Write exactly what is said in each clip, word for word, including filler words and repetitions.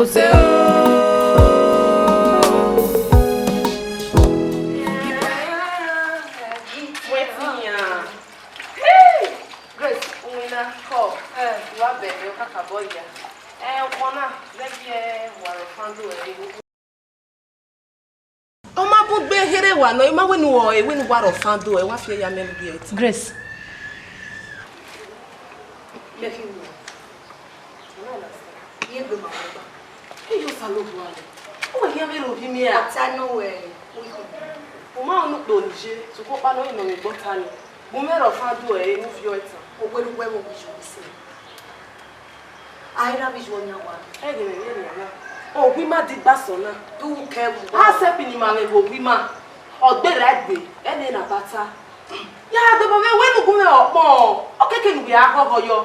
Ose o. Wetin yan? Hey! Grace, uwinna, kọ, eh, wa bẹghe, ọ kakabọ ya. Eh, ukpọn na, vbe gie wa rọ fando ẹre. Ọ ma bun gbe here wa nọ, I ma wẹ ne u rọ, wẹ ne u wa rọ fando ẹ, wa fi ẹre ya mẹ lughe ẹre. Grace. Mẹ khin wẹ. Iye gbe ma wẹ gba. Iye Osanobua nẹ. U wẹ khian vbe rhie ovbi mwẹ ra? Ọta nọ wẹ, u khin. U ma rẹn unu kpe Olije, sokpan ọkpa nọ, ọ ghi nọ mwẹ egbe ọta nẹ. Gu mwẹ rọ fando ẹre, ne u viọ ẹre tan. Owe ne uwẹ vbe owijuẹ sẹ. A i ra vbe iyuọ yan wa. Ẹghẹ ne ẹre na. Owu ima digba sẹ ọna. Du kẹ vbe uwa. A sẹ pini ima mwẹ vbe owu ima. Ọ gberra egbe, ẹnẹ na bata. Ya dọbọ mwẹ wẹ ne u gu mwẹ ọkpọn, ọ keke ne u ya ghọghọ yọ.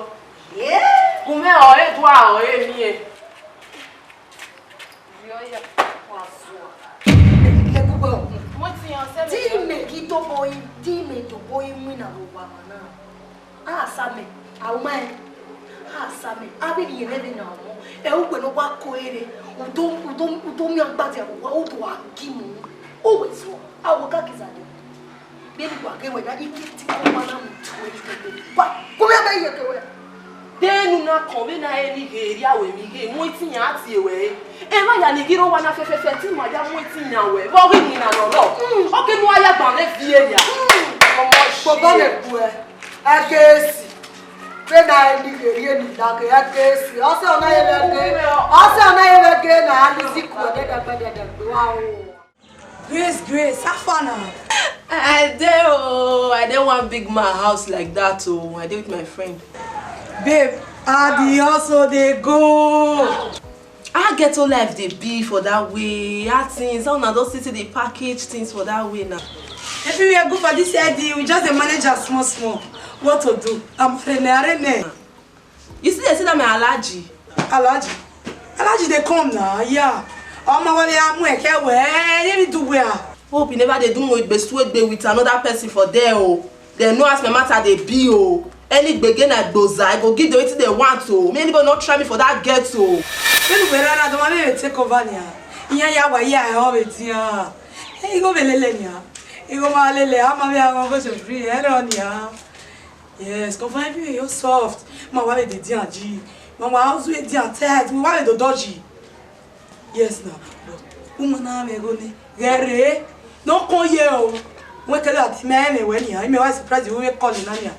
Ye? Gu mwẹ ọre dua ọre miẹn. Viọ ya, wa zua. Lẹgbẹgbẹ ọkun. Mo ti yan sẹ. Di mẹ ghi dobo yi, di mẹ dobo yi winna vbe owa mwa na. A sa mẹ, a wu ma rẹn. A sa mẹ, a vbe rhie mwẹ vbe na ọmọ. Ẹ, ugbẹn ne ọ wa ko ere, u do, u do, u do miẹn agbada vbe owa, u do a gi mu. U wẹ zua, a wẹ ka gizade. Vbene uwa ghe wẹ na, I ke ti kọmwa na mu tuẹ ikpẹkpẹ. Wa, gu mwẹ vbe iyeke wẹ. De enu na kọn vbene a re ne I ghe rria ruẹ emwi ghe, mu etiyan a tie ruẹ re. Emwa ya ni ghi rre owa na fẹfẹfẹ, te ima ya mu etiyan ruẹ, vbe ọ ghi winna nọ nọ? Ọ ke ne u a ya gban mwẹ viẹ ya. Ọmọ kpobọ ne kuẹ, ẹgẹsi. Vbene a re ne I ghe rrie ne I la ghe, ẹgẹsi. Ọ sẹ ọna ye vbe ẹgẹ, ọ sẹ ọna ye vbe ẹgẹ na, a ni zikuẹ dẹdẹgbe dẹdẹgbe wa o. Grace, Grace, how far now? I dey oh, I dey one big man house like that oh. I dey with my friend. Babe, I dey also dey go. How ghetto life dey be for that way? How things? How una don see say dey package things for that way now? Everywhere good for this year, we just dey manage am small small. What to do? I'm arene, arene. You still dey see that my Alhaji? Alhaji? Alhaji dey come now, yeah. Ọmọ wa dey amu ẹkẹ wẹ, ye me do where? Hope you never dey do mo egbe su egbe with another person for there o. Dem know as my matter dey be o. Any gbege na gboza, I go give them wetin they want o. Make anybody no try me for that ghetto. When we rara, the one wey take over nia. Iya ya wa ya e ho be dia. Hey, go be lele nia. He go ma lele, ama be a go go to free. Hello nia. Yes, confirm you, you soft. Ma wa be dey dia ji. Ma wa house we dia tight. Ma wa be do dodgy. Yes na. But woman na me go ni. Gere. No come here o. We tell her me me we ni. I me wa surprise you we call na ni.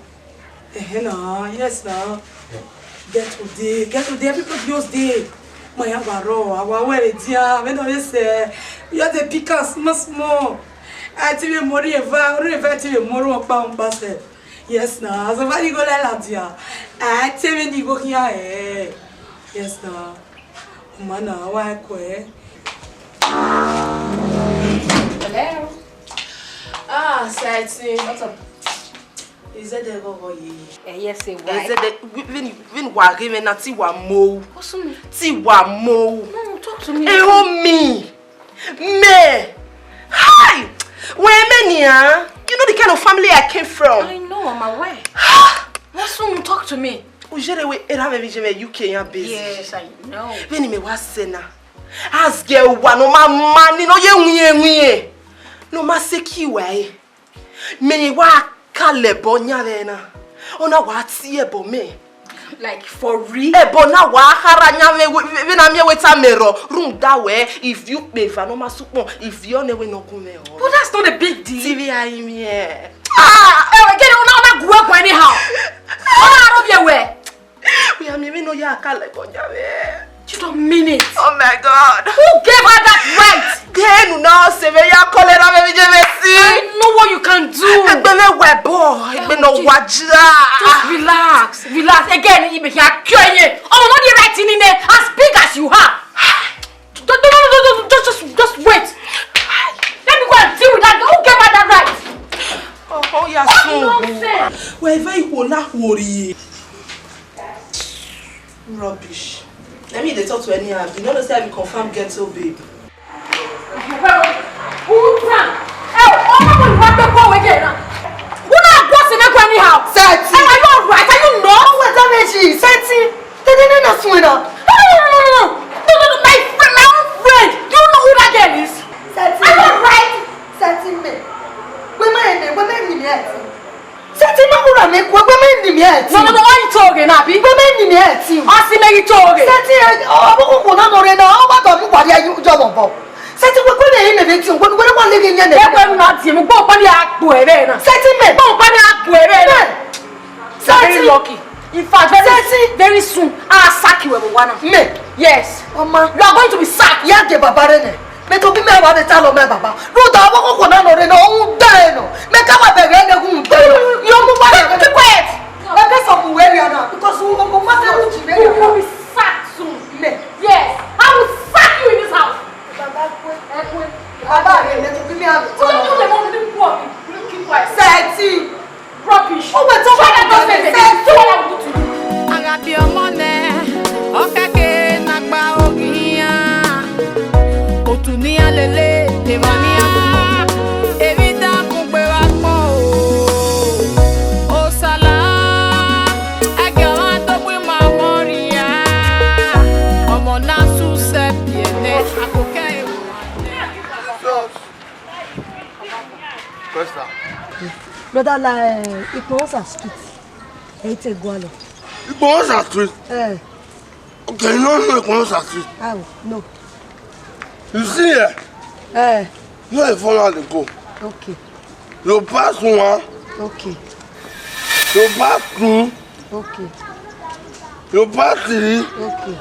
Eh na. Yes na. Get today. Get today. Everybody just dey. Ma ya wa ro. Awa we re dia. We no dey say. You dey pick us small small. I tell you more eva. Eva tell you more pa on pa se. Yes na, as somebody go like that, yeah. I tell me ni go here, eh. Yes na. Woman na, wa ko e? Hello. Ah, Seti. What's up? Is it the go go ye? Eh, yes, eh, why? Is it the, when, when wa give me na ti wa mo? What's up? Ti wa mo. No, talk to me. Eh, oh, me. Me! Hi! Wẹ mẹ nian? You know the kind of family I came from. I know, I'm aware. What's wrong? Talk to me. U yere wẹ erha mwẹ vbe iye mwẹ U K yan base. Yes, I know. Vbene mẹ wa sẹ na. As girl wa ne ọ ma ma ni ne ọ ye winye winye. Ne ọ ma sẹ ki wa e. Mẹ wa ka lẹ ẹbọ yan vbe na. Ọ na wa tie ẹbọ mẹ. Like, for real? Ẹbọ na wa khara yan vbe, vbe, vbe na miẹn wẹ ta mẹ rrọọ. Rhunmwuda wẹ, ivbi ukpẹ eva ne ọ ma sẹ ukpọn, ivbi ọnẹ wẹ ne ọ gun mwẹ rrọọ. But that's not a big deal. T V I miẹn. Ah, eh, get it, una, una gu ẹkun anyhow. Una ro bi ẹwẹ. Wẹ a miẹn vbene ọ ya ka lẹ ẹbọ yan vbe. You don't mean it. Oh my God. Who gave her that right? Then una sẹ vbe ya call erha mwẹ vbe iye mwẹ si. I know what you can do. Egbe mwẹ wa ẹbọ, egbe ne ọ wa ja. Just relax, relax. Again, you make her cure you. Oh, not the right thing in there. As big as you are. Don't, don't, don't, don't, don't, just, just, just wait. Let me go and deal with that girl. Who gave her that right? Oh, oh, yeah, so. Nonsense. Wherever you go, na worry. Rubbish. Let me dey talk to anyhow. You no know say I be confirm ghetto babe. Utan. Eh, ọmọ wo ni wa gbẹ kọ wẹ jẹ na? Una go say me go anyhow. Seti. Eh, are you alright? Are you not? What damage? Seti. Tede ne na sun na. No, no, no, no, no, no. No, no, no, my Sẹtin ma wura mẹ ku, egbe mẹ ni miẹn ẹtin. No, no, no, ọ ghi to ghe na, abi? Egbe mẹ ni miẹn ẹtin. Ọ si mẹ ghi to ghe. Sẹtin, ọ, ọ, ọvbokhuko na nọ rre na, ọ wa tọ mu wa rhie yọ mọ obọ. Sẹtin wẹ, wẹ ne imẹ vbe tin, wẹ, wẹ wa lele iyẹn nẹ. Wẹ, wẹ na die mu, gbọ pa ni a gbo ẹre na. Sẹtin mẹ. Gbọ pa ni a gbo ẹre na. Mẹ. Very lucky. In fact, very, very soon, I'll sack you, Ebuwana. Me? Yes. Ọma. You are going to be sacked. Ya de baba rẹ nẹ. Mẹ tobọ mẹ wa vbe ta lọ mẹ baba. Rhunmwuda ọvbokhuko na nọ rre nọ, ọ rhunmwuda ẹre nọ. Mẹ ka wa bẹghe ẹre ghunmwuda ẹre. You, you, you move on. Keep, keep quiet. Ẹ bẹ sọ bu wẹ rria na, because u, u, u ma tẹ ru ji vbe rria. You will be sacked soon. Me? Yes. I will sack you in this house. Baba kue. Ẹ kue. Baba rẹ, mẹ tobọ mẹ wa vbe ta lọ. Keep quiet. Sẹtin. Rubbish. Uwẹ tọ wa nonsense. Tọ wa wutu. Aghabiọmọ nẹ, ọ kẹke ne a gba oghian. Otu ne iran lele, emwa ne iran gu, emwi dan bun gbe vbe agbọn o. Osala, ẹgie ọmwa do gbe ima ọmọ rria. Ọmọ na su sẹ biẹ nẹ, akokẹ ewa. Brother, la, eh, Ikpọnsa Street. Ẹ i te gualọ. Ikpọnsa Street? Eh. Okay, you no know Ikpọnsa Street? Oh, no. You see here? Eh. You are a former dey go. Okay. You pass one. Okay. You pass two. Okay. You pass three. Okay.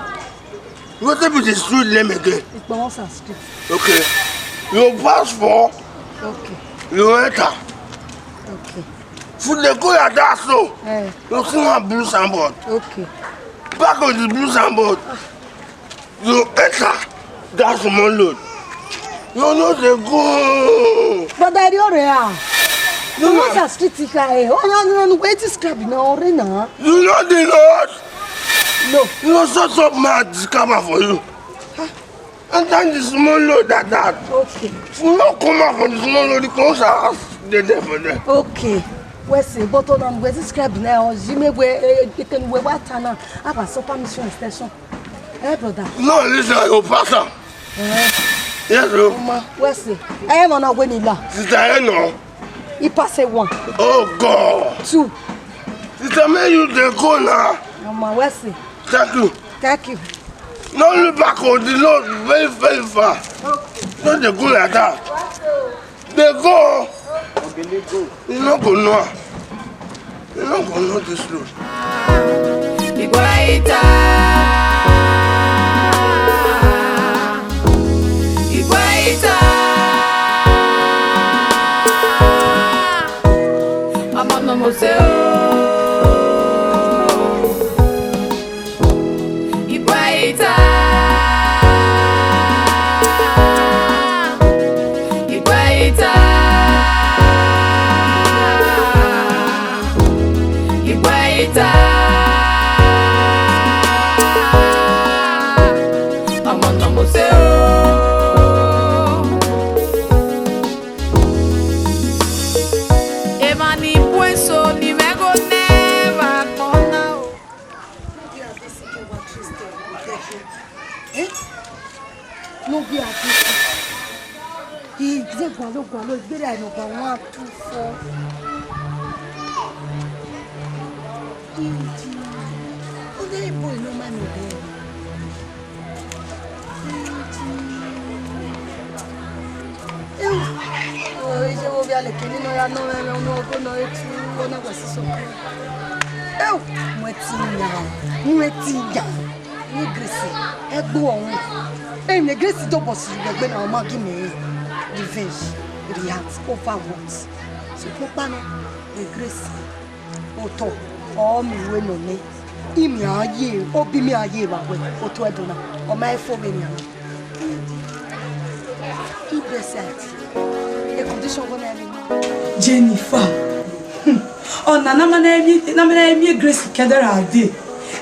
Wetin be the street name again? Ikpọnsa Street. Okay. You pass four. Okay. You enter. Okay. If you dey go like that so, eh, you see one blue signboard. Okay. Back of the blue signboard, you enter that small road. You no dey go. Brother, you dey ah. No, no. Ikpọnsa Street ka eh. Oh, no, no, no, wetin scribe na ore na. You know the road? No. You know, so, so mad discover for you. Huh? Enter the small road like that. Okay. If you no come out for the small road, the closer house dey there for there. Okay. Wẹ sẹ, but ọna wẹ describe na, ọ yi mẹ wẹ, eh, ekene wẹ wa ta na, a wa suffer mission extension. Eh, brother? No, listen, you pass am. Eh. Yes, bro. Ọma, wẹ sẹ. Eh, man, na wẹ ni la. Sister, eh, no. He pass a one. Oh, God. Two. Sister, make you dey go now. Ọma, wẹ sẹ. Thank you. Thank you. No look back on the road very, very far. Okay. No dey go like that. Dey go. You no go know am. You no go know this road. Igwe ita. Igwe ita. Ọmọ nọ mose o. Igwe ita. Igwe ita. Igwe ita. Ọmọ nọ mose o. Emwa ni bu eso ni mwẹ gho nẹ vbe agbọn na o. Eh? No be a good thing. He dey gualọ gualọ, he dey like number one, two, four. Iji. Onye boy no man no dey. Iji. Ewu. Oh, ije wo via leke ni no ya nọ mwẹ, mwẹ, no go no etu, ona gua si so. Ewu, mwẹ ti ya, mwẹ ti ya. Ni Grace, ẹgbe ọnrẹn. Ẹmwẹ Grace do bọ si vbe egbe na, ọ ma gi mẹ revenge, react over what? Sokpan ọkpa nọ, Grace, otọ, ọ miẹn uwẹ nọ nẹ. Imian ye, obi imian ye vbe wẹ, otọ Ẹdo na, ọ ma fo vbe nian na. He blessed. A condition go na. Jennifer. Hmm. Ọna na ma na emi, na ma na emi Grace kẹdẹ ra de.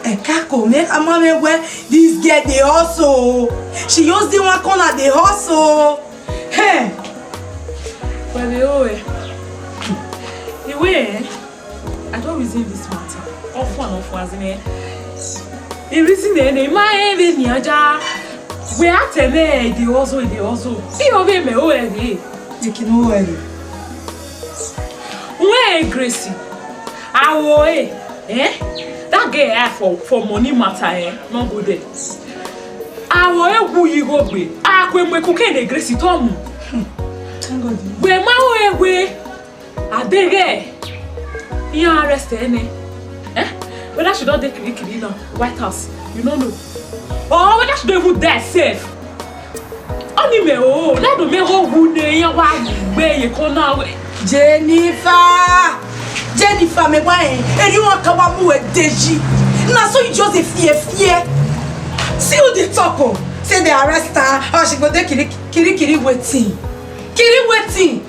Ẹ ka ko mẹ, a ma mẹ wẹ, this girl dey hustle. She use the one corner dey hustle. Hey. Well, oh, eh. The way, eh, I don reason this matter. Often, often, as in, eh, the reason, eh, the man, eh, the niaja. We are tell me, eh, the hustle, the hustle. He over me, oh, eh, the. You can know, eh. Where, eh, Gracie? Aro ẹre, eh? That girl eye for, for money matter, eh? No go there. Aro ẹre wu yi igho gbe. A ku emu eku ke ne Grace tọ mu. Thank God. Wẹ ma ro ẹre wẹ, a deghẹ iran arrest ẹre nẹ. Eh? Whether she don dey kirikiri now, White House, you no know. Or whether she don even die sef. Ọni mẹ o, lẹdo mẹ ho wu ne iran wa gbe ye kọ na wẹ. Jennifer! Jennifer, me wa, eh, eri wan ka wa mu wẹ deji. Na so you just dey fear, fear. See who dey talk o. Say they arrest her, or she go dey kiri, kiri, kiri wetin? Kiri wetin?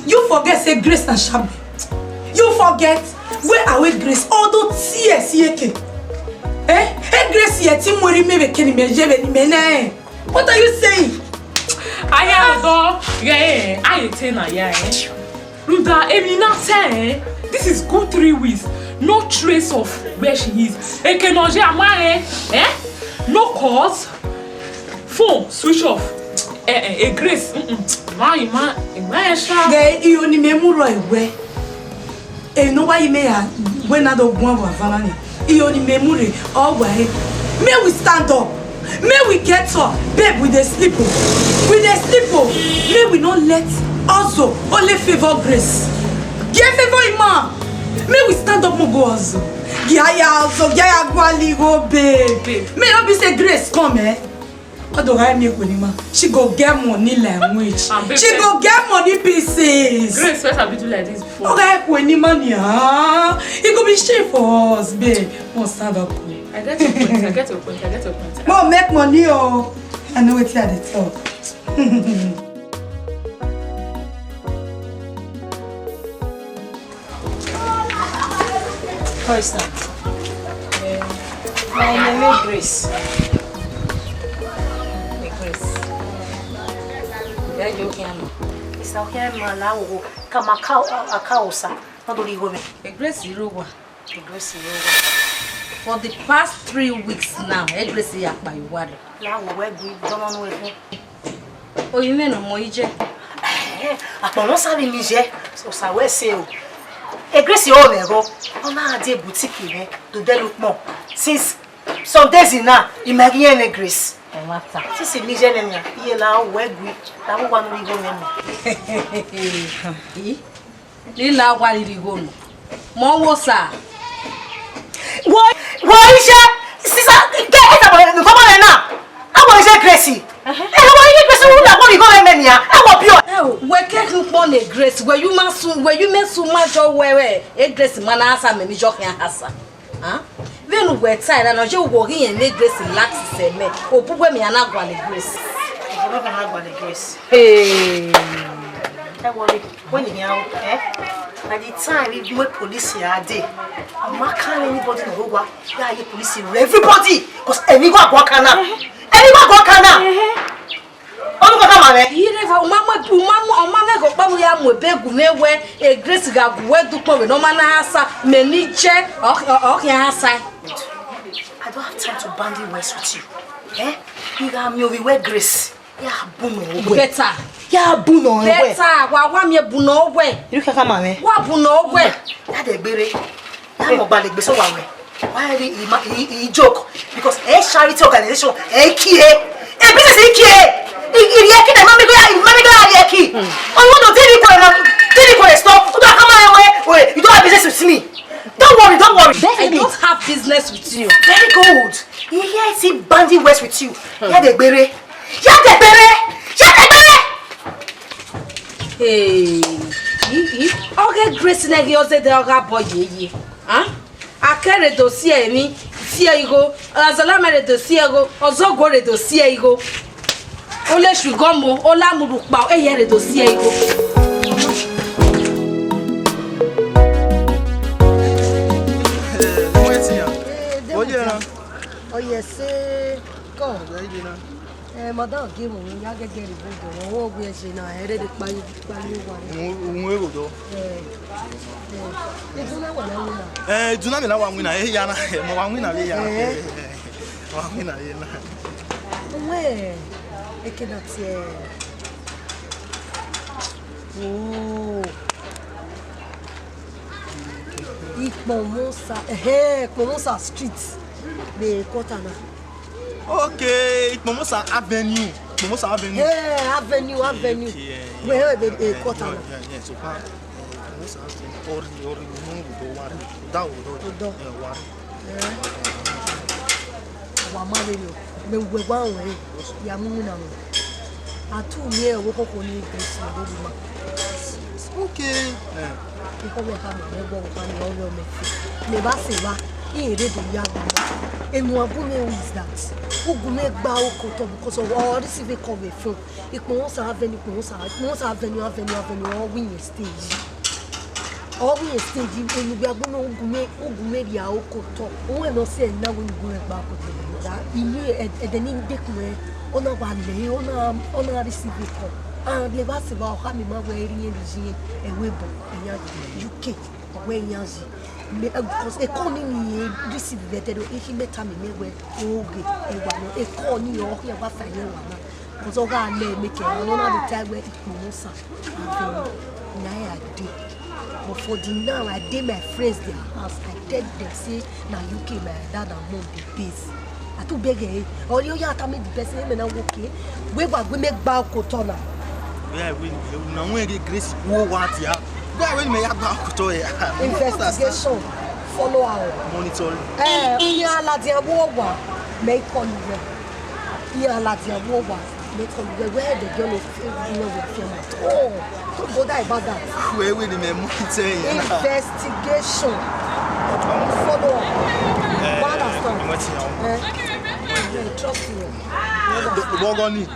You forget say Grace na shabe. You forget where I wait Grace, although tears yeke. Eh? Hey, Grace, ye ti mweri me vbe keni me je vbe ni me na. What are you saying? Aya ọdọ, yeah, I tell na ya, eh. Rhunmwuda, emwi na te, eh? This is good three weeks. No trace of where she is. Eke nọ je ama, eh? Eh? No calls. Phone switch off. Eh, eh, eh, Grace. Mm-mm. Ma, ma, ma, eh, sha. Ghe, iyo ni me mu rọ ewẹ. Emwi ne ọ wa yi mẹ ya, wẹ na do guan vbe avan na ni. Iyo ni mẹ mu rre, ọ wa re. May we stand up. May we get up. Babe, we dey sleep o. We dey sleep o. May we not let Ozo only favor Grace. Give favor him man. May we stand up mo go Ozo. Gia ya Ozo, gia ya guali go, babe. Babe. May not be say Grace come, eh? Odo gha mi kweni ma. She go get money like witch. Ah, babe, she go get money pieces. Grace, first have you do like this before? Oga kweni ma ni, ah. It go be shame for us, babe. Mo stand up. I get your point. I get your point. I get your point. Mo make money o. I know wetin I dey talk. First time. Eh, my name is Grace. Hey, Grace. Yeah, you can. It's okay, man. I will come. I can't. I can't. Not only women. Hey, Grace, you know what? Hey, Grace, you know what? For the past three weeks now, hey, Grace, you are by your word. La wo we gui, don't know anything. Oyi mwẹ ne ọ mọ yi jẹ. Akpọ ne ọ sa vbe mi jẹ, Osa wẹ ẹse o. Egresi ọrọre ẹghọ, ọ na gha die boutique mwẹ do dẹle ukpọn. Since some days now, I ma ghi rẹn Grace. Ẹ ma ta. Since I mi jẹ nẹ nian, iye la wẹ gui, la vbe owa ne ọ rhie igho mwẹ mẹ. I? Ne I la owa rhie igho nọ. Mẹ ọ wo sa. Wo, wo iṣẹ, sisa, ke eta bo nko bo na. A wo iṣẹ Grace. E wo iṣẹ Grace, u da wo igho mwẹ nian. A wo bio. Ẹ o, wẹ ke khin ukpọn ne Grace, wẹ yu ma sun, wẹ yu mẹ sun ma jọ wẹ wẹ. E Grace ma na sa mẹ mi jọ khian hasa. Vbene uwẹ ta ẹre na, ọ ye uwẹ ọ ghi rẹn ne Grace lax sẹ mẹ, obọ uwẹ mẹ ya na gualọ Grace. Obọ uwẹ mẹ na gualọ Grace. Hey. Ẹ wọle, when you hear, eh? By the time we go police here, I dey. I ma carry anybody no go wa. Yeah, ye police here, everybody. 'Cause any go go kana. Any go go kana. Onu kọkọ ma mwẹ. Ire va, u ma mu, u ma mu, ọ ma mwẹ ghe ọkpa ne u ya mu ebe gu mwẹ wẹ, e Grace gha gu wẹ dukpọn vbe ne ọ ma na sa, mẹ ni jẹ, ọ, ọ, ọ khian sa. I don't have time to bandy words with you. Eh? I gha miẹn ovbi wẹ Grace. Ya bu nọ wẹ. Better. Ya bu nọ wẹ. Better, wa, wa miẹn bu nọ wẹ. Iru kaka ma mwẹ. Wa bu nọ wẹ. Ya dẹ gbere. Ya mọ gbalẹ gbe sọ wa wẹ. Why are you, he, he, he joke? Because a charity organization, a K A, a business A K A. He, he, he, he, mommy go, mommy go, he, he. Oh, you want to tell me, tell me, stop. You don't come my way. Wait, you don't have business with me. Don't worry, don't worry. I don't have business with you. Very good. You hear, see, bandy words with you. Hear the gbere. Hear the gbere. Hear the gbere. Hey, i, i, ọ ghe Grace nẹ ghi ọ zẹdẹ ọ gha bọ yeye. Huh? A kẹ rre do si emwi, si igho, Azọla mẹ rre do si igho, Ọzọguo rre do si igho. Ole shu igho mo, ola mu rhukpa, eye rre do si igho. Oye na. Oye se ko. Eh, madam, give me, ya get get the window. Oh, we say na, here the pa, pa you one. Òun èrò dọ. Eh, eh. Ìdúná wà láwọn náà. Eh, ìdúná mi náà wà wí náà, eh, yàrá, eh, mo wà wí náà, eh, yàrá. Eh. Wà wí náà, eh, náà. Òun ẹ̀, eke náà tiẹ̀. Oh. Ikpọnmwọsa, ẹhẹn, Ikpọnmwọsa Street vbe quarter na. Okay, Ikpọnmwọsa Avenue. Ikpọnmwọsa Avenue. Hey, Avenue, Avenue. Okay, yeah, yeah, yeah, yeah, quarter na. Yeah, yeah, so far, eh, Ikpọnmwọsa Avenue. Ori, ori, unu, udo, wari. Udo. Udo. Yeah, wari. Eh. Wa ma vberriọ, mẹ wẹ wa ruẹn, ya mu imina ruẹn. A tu miẹn ọvbokhan ni Grace vbe ima. Okay. Eh. Ikọ mwẹ khama mwẹ, ẹgbẹe ọvbokhan ni ọ rhie mẹ fi. Mẹ vbe sẹ evba, irẹn rre do ya gba. Emwi a gu mwẹ, who is that? U gu mwẹ gba oko otọ because of all this, vbe call vbe phone. Ikpọnmwọsa Avenue, Ikpọnmwọsa, Ikpọnmwọsa Avenue, Avenue, Avenue, ọ wẹ irẹn stage. Ọ wẹ irẹn stage, enu gbe agbọn u gu mwẹ, u gu mwẹ rhie oko otọ. Uwẹ ne ọ sẹ na wẹ ne u gu mwẹ gba oko otọ. Da, I miẹn ẹdẹ ne I dekun mwẹ, ọ na wa lẹ, ọ na, ọ na receive call. And vbe evba sẹ evba, ọ khama ima wẹ erriọ irẹn vbe iye ẹvbo ebo, iran U K, ọ wẹ iran yi. Mẹ, eh, because call ni ne I receive vbe ẹdẹrriọ, I khin mẹ tama imẹ wẹ, oghe, ẹwa nọ, call ni ọ khian wa fa ye ẹwa na. Because ọ gha lẹ mẹ ke, ọ na vbe ta wẹ Ikpọnmwọsa Avenue, na I dey. But for the now, I dey my friends their house. I tell them say na U K my dad and mom dey base. I too beg eh. Or you ya tell me the person, me na okay. We wa gbe mẹ gba oko otọ na. Yeah, we, na we get Grace wo wa dia. Why when me ya gba oko otọ ya? Investigation, follow up. Monitoring. Eh, iran ladian vbe owa, mẹ call you. Iran ladian vbe owa, mẹ call you. Where they go no, no we feel at all. Don't bother about that. Where we the monitor ya? Investigation, follow up. Eh, you understand? Eh? Yeah, trust me. Wọgọ ni.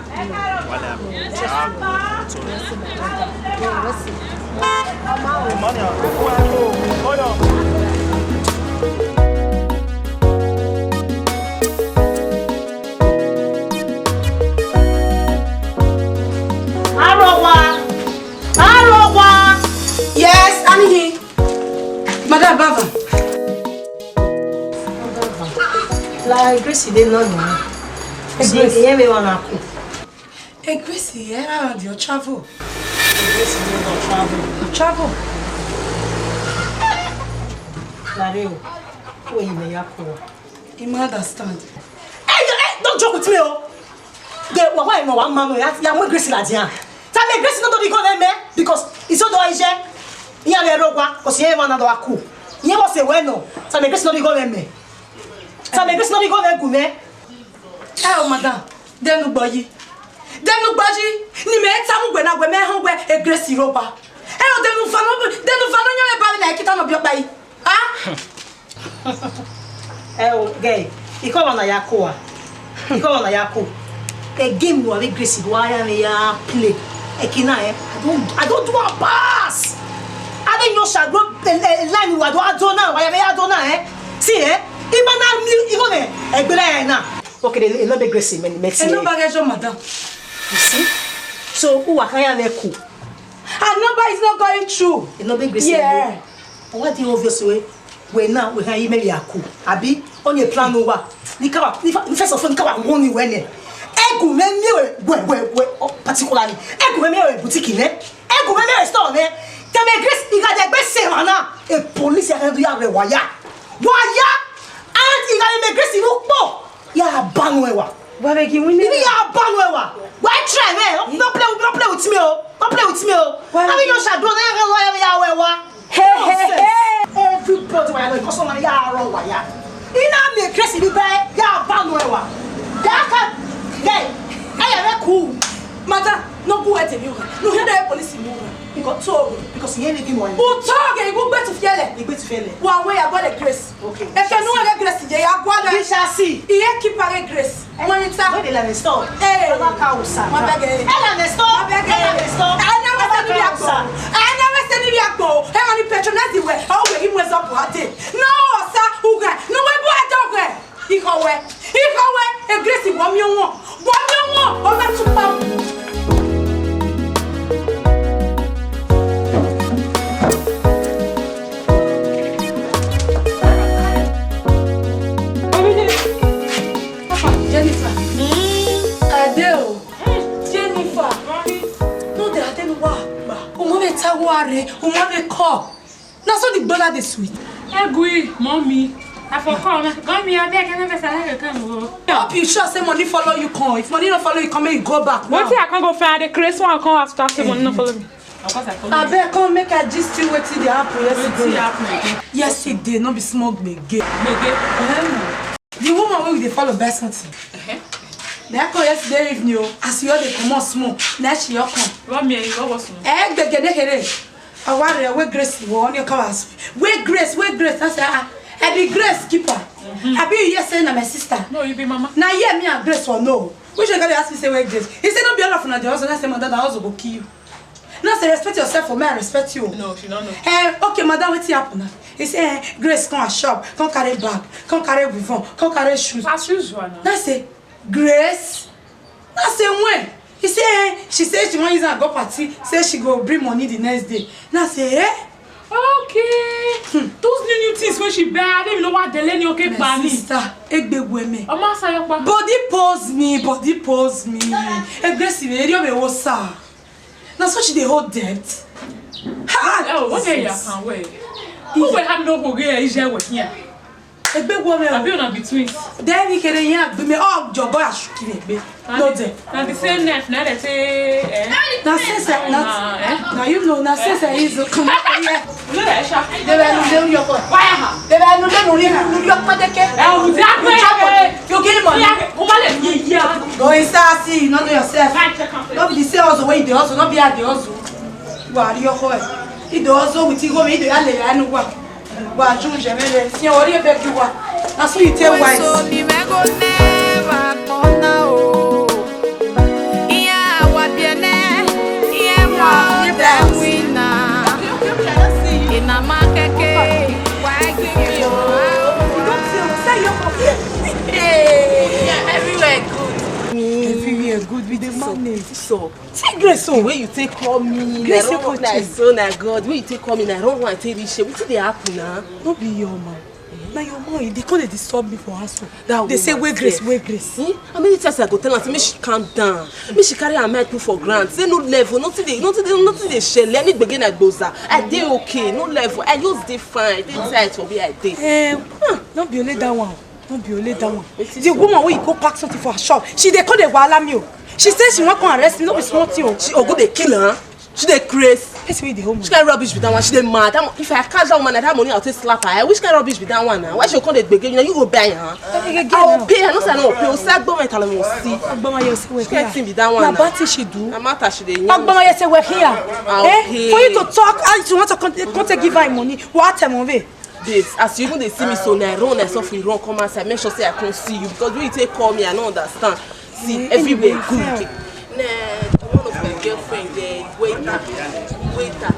Arọwa, arọwa. Yes, I'm here. Madam Baba. La Grace de no no. Grace, ye me wana ku. Egresi, era around your travel. Egresi no don travel. Travel. Lare o, wẹ yi mẹ ya kua. You ma understand. Hey, hey, don't joke with me o. The wa wa no wa ma no ya ya mu Egresi ladian. Tell me Egresi no don go me because it's so do ije. Iya le ro wa, 'cause ye ma na do aku. Ye wa se we no. Tell me Egresi no don go me. Tell me Egresi no don go me gu me. Ẹ o, madam, dẹnugbo yi. Dẹnugbo yi, ne imẹ tama uwẹ na wẹ mẹ họn wẹ Egresi rre owa. Ẹ o, dẹnuva nọ, dẹnuva nọ yan mwẹ ba vbe na, ẹki ta nọ biẹ ọkpa yi. Ah? Ẹ o, gẹ, ikọ mwa na ya ko a? Ikọ mwa na ya ko? E game ne uwa vbe Egresi do a ya mwẹ ya play. Ẹki na, eh, I don't, I don't do am pass. A vbe yan osa gbe, eh, eh, line wa do a do na, wa ya vbe ya do na, eh. See, eh, ima na mi, igho nẹ, ẹgbẹe na ya na. Okay, the, the number Grace, many, many. The number get your madam. You see? So, who I can have echo? Her number is not going through. The number Grace. Yeah. What the obvious way? We now, we can email Yaku. Abi, on your plan over. Ni kawa, ni fa-, ni first of all, ni kawa warn you when, eh. Egu me mi we, we, we, we, oh, particularly. Egu me mi we boutique ne. Egu me mi we store ne. Tell me Grace, you got the best seller now. A police, I can do you have a wire. Wire. And you got me Grace, you look poor. Ya banu ẹwa. Wa vbe gi win. Ibi ya banu ẹwa. Wa try me. No play, no play with me o. No play with me o. Wa vbe gi. Abi yo sha do na ya wa ya wa. Hey, hey, hey. Everybody wa ya no, because man ya ro wa ya. Ina me Grace bi be ya banu ẹwa. Ya ka. Hey. Hey, very cool. Madam, no go at me. No hear the police mu. Because so, because he ain't giving one. Utoge, igbe tu fiele. Igbe tu fiele. Wa we ya go le Grace. Okay. Eke nu ẹre Grace ye ya gualọ. We shall see. Iye keeper re Grace. Wọ́n ní ta. Wọ́n ní lẹ́nu store. Ee. Ẹ bá ka òòsà. Wọ́n bẹ gẹ. Ẹ lẹ́nu store. Wọ́n bẹ gẹ. Ẹ lẹ́nu store. Ẹ ní wọ́n sẹ́ni bí àgbò. Ẹ ní wọ́n sẹ́ni bí àgbò. Ẹ wọ́n ní patronize ìwẹ̀. Ẹ wọ́n wẹ̀ yí mú ẹ sọ bọ̀ adé. Náà ọ̀sá ugẹ̀. Ní wọ́n bú ẹjọ́ ugẹ̀. Ikọwẹ. Ikọwẹ. E Grace wọ́n mi wọ́n. Wọ́n mi wọ́n. Wọ́n bẹ tún pa. Jennifer. Ade o. Jennifer. No dey ade no wa. Uma ve ta wa re, uma ve call. Na so the Bola dey sweet. Egui, mommy. I for come. Mommy, I beg, I never say I can go. Hope you sure say money follow you come. If money no follow you come, make you go back now. Wetin I come go find? The crazy one come after say money no follow me. Of course I follow you. Abeg, come make I gist you wetin dey happen yesterday. Wetin happen again? Yesterday, no be small gbege. Gbege? Eh, the woman wey we dey follow buy something. Uh-huh. Na come yesterday evening o, as we all dey comot small, na she all come. What me, what was no? Eh, gbege ne here. Aware wey Grace wọ ni ka was. Wey Grace, wey Grace, I say, ah, I be Grace keeper. Mm-hmm. I be here say na my sister. No, you be mama. Na here me and Grace for no. Which you gotta ask me say wey Grace? He say no be all of una dey hustle. I say, madam, na hustle go kill you. Now say respect yourself for me, I respect you. No, she don't know. Eh, okay, madam, wetin happen now? He say, eh, Grace come her shop, come carry bag, come carry weave on, come carry shoes. As usual now. Now say, Grace? Now say when? He say, eh, she say she wan use am go party, say she go bring money the next day. Now say, eh? Okay. Hmm. Those new new things wey she buy, I don't even know what the lady okay. My sister, egbe gwe me. Ọmọ Asayopa. Body pose me, body pose me. Eh, Grace, you really be wosa. Na so she dey hold debt. Ha! Oh, what are you saying? Who will have no go here? Is there with here? Egbe wo me o. Abi una be twins? Then he kere yan gbe me, oh, jogo ashuki me gbe. No dey. Na the same knife na dey say, eh? Na sense, na, eh? Na you know, na sense is come here. You know that, Sha? They were no dey your boy. Why ha? They were no dey no your, no your padeke. Eh, we dey. You get money. Yeah, come on, yeah, yeah. Go inside, see, you know yourself. Right, check am. No be the same hustle wey you dey hustle, no be I dey hustle. Wa ri ọkọ ẹ. Ido ọzọ with igho, ido ya le ya nu wa. Wa ju je me le. Si ori ebe ki wa. Na so you take wise. So ni me go never corner o. Iya wa biene, iya wa de wina. Ina ma keke, wa gi mi o. Everywhere good. Everywhere good. We dey manage. So, see Grace o, wey you take call me. Grace, na your run, na so, na God, wey you take call me, na run, run and take reach here. Wetin dey happen na? No be your man. Na your man, he dey come dey disturb me for house o. They say, "Wey Grace, wey Grace." Hmm? How many times I go tell am say make she calm down, make she carry her mind put for ground. Say no level, nothing dey, nothing dey, nothing dey shele. Any gbege na gboza. I dey okay, no level. I just dey fine. I dey tight for where I dey. Eh, huh, no be only that one. No be only that one. The woman wey you go pack something for her shop, she dey come dey wahala me o. She say she wan come arrest me, no be small thing o. She go dey kill her. She dey craze. Person wey dey hold me. Which kind rubbish be that one? She dey mad. That mo-, if I catch that woman, na that money I take slap her. Eh, which kind rubbish be that one now? Why she come dey gbege? You know, you go buy her. I go pay her. No say I no pay. O say agbọmọ ẹta lọ mo si. Agbọmọ ye se we. Which kind thing be that one now? Na bad thing she do. Na matter she dey yarn. Agbọmọ ye se we here. Eh? For you to talk, and you want to come, come take give her money. What am I? Babes, as you even dey see me so, na I run, I suffer, run come outside. Make sure say I come see you, because when you take call me, I no understand. See, everywhere good. Na one of my girlfriend, the waiter, waiter.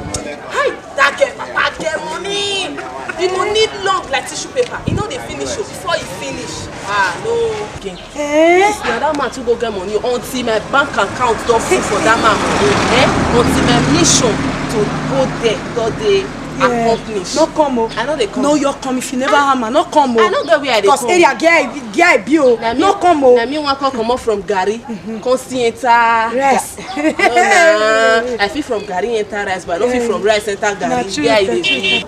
Hi, that girl, papa get money. The money long like tissue paper. E no dey finish o. Before e finish, ah no. Again. Eh? Yes, na that man too go get money until my bank account don full for that man money. Eh? Until my mission to go there don dey accomplished. No come o. I no dey come. No, you come. If you never hammer, no come o. I no get where I dey come. Cause area get, get be o. No come o. Na me wan come comot from garri, come see enter rice. No, na I fit from garri enter rice, but I no fit from rice enter garri. Na true, na true. Where I dey be?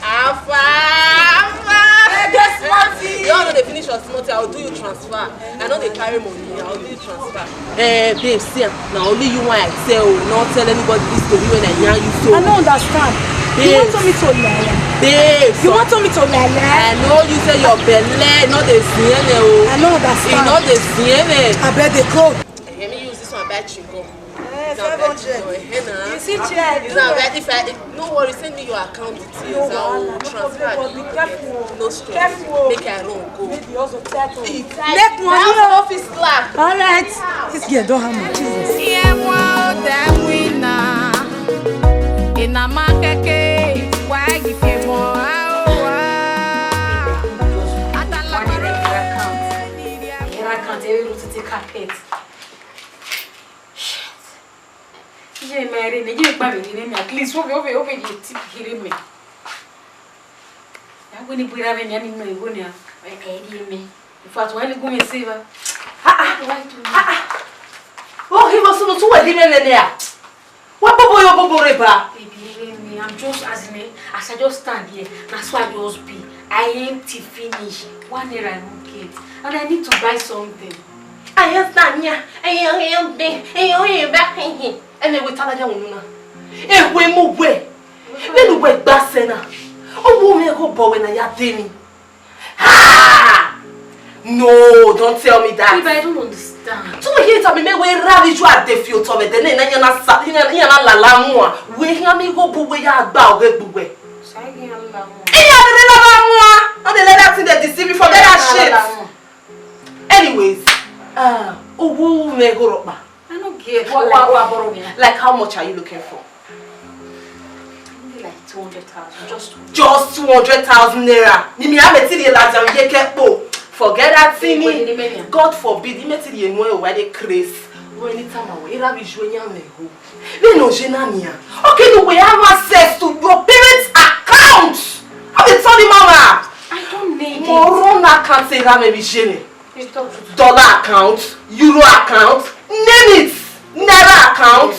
How far? How far? Hey, guess what? You all no dey finish your small thing, I will do you transfer. I no dey carry money, I will do you transfer. Eh, babe, see am. Na only you wan I tell o. No tell anybody this story wey I yarn you so. I no understand. You wan turn me to liar? Babe, you wan turn me to liar? I know you say your belle no dey see any o. I no understand. E no dey see any. Abeg dey go. Let me use this one buy chewing gum. Eh, five hundred. You see chair. It's not bad. If I, no worry, send me your account details. I will transfer. No stress. Careful. Make I run go. Make money o. Office slap. All right. This girl don hammer, Jesus. Iye wọn ò dẹ̀ wí náà. Ìnàmọ́ kẹ̀kẹ́ wá yìí fi mọ́ a ó wá. Àtàlàpàrọ̀ ní ìdí àpò. Ìyára kan tẹ èrò títí carpet. Shit. Iye ma ere ne, iye kpa vbe rhie mwẹ, at least, ovbe, ovbe, ovbe ye tip kherhe mwẹ. Ya wẹ ne ibuẹ ra vbe nian ni mwẹ igho nian, ẹ, ẹ rhie mwẹ. In fact, wa ni gu mwẹ se evba. Ah, ah. Why do you? Ah, ah. Oh, he was so much well, he never there. Wa bobo yo bobo rre ba. Baby, rhie mwẹ. I'm just, as in, eh, as I just stand here, na so I just be. I empty finish. One naira I no get. And I need to buy something. I just stand here. I am, I am, I am, I am back here. Ẹmwẹ wẹ tala ya unu na. Ehwe mu wẹ. Vbene uwẹ gba sẹ na. Ọ wo mwẹ ghe obọ wẹ na ya de ni. Ha! No, don't tell me that. Babe, I don't understand. Tuma ye tama mẹ wẹ erha vbe iju a de fi otọ vbe ẹdẹ nẹ, na iran na sa, iran, iran na lala mua. Wẹ khian mi igho bu wẹ ya gba ọghe gbe uwẹ. So I can lala mua. Iran dede lala mua. All the leather thing dey deceive you, forget that shit. Anyways, uh, uwu mwẹ ghe rhọkpa. I no get. What, what, what borrow me? Like, how much are you looking for? Maybe like two hundred thousand, just two hundred. Just two hundred thousand naira. Ni mi a mẹ ti rhie ladian ye kẹ kpo. Forget that thing. Wait, wait, wait, wait. God forbid, I mẹ ti rhie nuẹ o, wa de craze. Wẹ ni tama wẹ, erha vbe iju iran mwẹ ho. Vbene ọ ye na nian. Okay, do we have access to your parents' account? How they tell the mama? I don't need it. Mo run account erha mwẹ vbe ye nẹ. You talk to Dollar account, euro account, name it, naira account.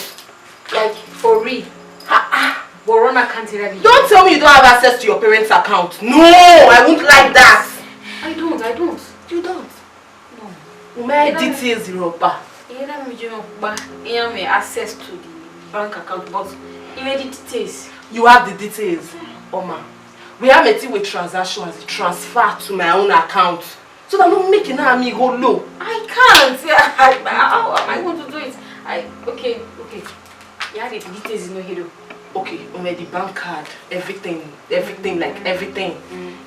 Like, for real. Ah, ah. But run account erha vbe. Don't tell me you don't have access to your parents' account. No, I won't like that. I don't, I don't. You don't? No. My details, Europa. Erha mwẹ je nọ kpa, iran have access to the bank account, but I need the details. You have the details, Oma. We have a thing with transaction as a transfer to my own account. So that no make na mi go low. I can't. I, I, how am I going to do it? I, okay, okay. Yeah, the details in here. Okay, on the bank card, everything, everything, like, everything.